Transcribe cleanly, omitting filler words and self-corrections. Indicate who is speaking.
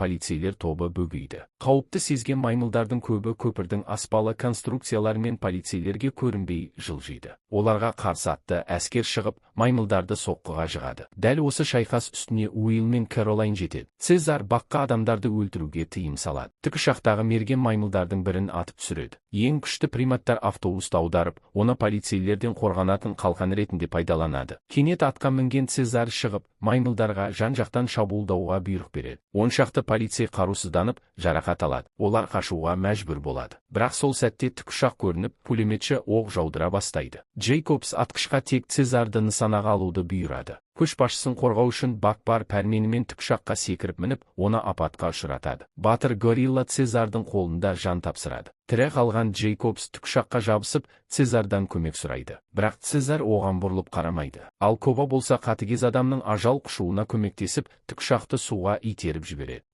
Speaker 1: Полицейлер тобы бөгейді. Қауіпті сезген маймылдардың көбі көпірдің аспалы конструкцияларымен полицейлерге көрінбей жылжиды. Оларға қарсы атты әскер шығып, маймылдарды соққыға жығады. Дәл осы шайқас үстіне Уилл мен Кэролайн жетеді. Цезар Бакқа адамдарды өлтіруге тыйым салады. Тікұшақтағы мерген маймылдардың бірін атып түсіреді. Ең күшті приматтар автобусты аударып, оны полицейлерден қорғанатын қалқан ретінде пайдаланады. Кенет атқа мінген Цезар шығып, маймылдарға жан-жақтан шабуылдауға бұйрық береді. 10 шақты полицей қарусызданып, жарақат алады. Олар қашуға мәжбүр болады. Бірақ сол сәтте тікұшақ көрініп, пулеметші оқ жаудыра бастайды. Джейкобс атқышқа тек Цезарды нысанаға алуды бұйырады. Көшбасшысын қорғау үшін Бак бар пәрменімен тікұшаққа секіріп мініп, оны апатқа ұшыратады. Батыр горилла Цезардың қолында жан тапсырады. Тірі қалған Джейкобс тікұшаққа жабысып, Цезардан көмек сұрайды. Бірақ Цезар оған бұрылып қарамайды. Ал Коба болса, қатыгез адамның ажал құшуына көмектесіп, тікұшақты суға итеріп жібереді.